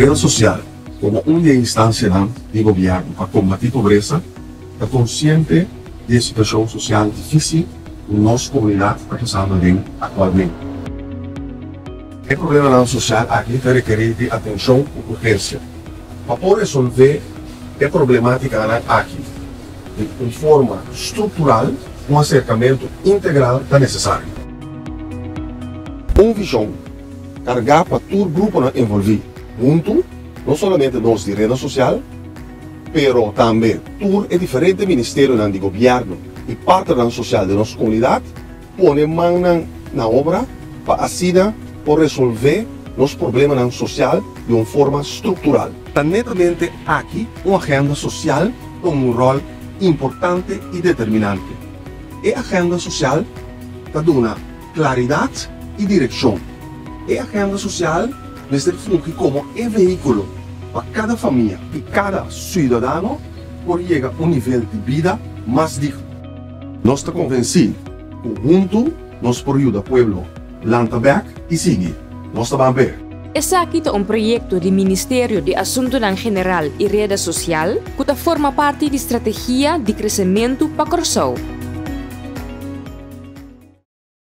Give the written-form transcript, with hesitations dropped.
Reda Sosial, komo un di e instansianan di gobièrnu pa kombatí pobresa, ta konsiente di e situashon sosial difísil ku nos komunidat ta pasando aden aktualmente. E problemanan sosial aki ta rekerí di atenshon ku urgensia. Pa por resolvé e problemátikanan aki di un forma struktural, un aserkamentu integral ta nesesario. Un vishon kargá pa tur gruponan envolví huntu, no solamente nos di Reda Sosial, pero tambe tur e diferente ministerionan di gobièrnu i partnernan sosial den nos komunidat, pone mannan na obra pa asina por resolvé nos problemanan sosial di un forma struktural. Ta netamente aki un agenda sosial ta un ròl importante i determinante. E agenda sosial ta duna klaridat i direkshon. E agenda sosial mester fungi komo e vehíkulo pa kada famia i kada siudadano por yega un nivel di bida mas digno. Nos ta konvensí ku huntu nos por yuda pueblo lanta bèk i sigui. Nos ta ban p'e! Esaki ta un proyekto di Ministerio di Asuntunan General i Reda Sosial ku ta forma parti di Strategia di Kresementu pa Kòrsou.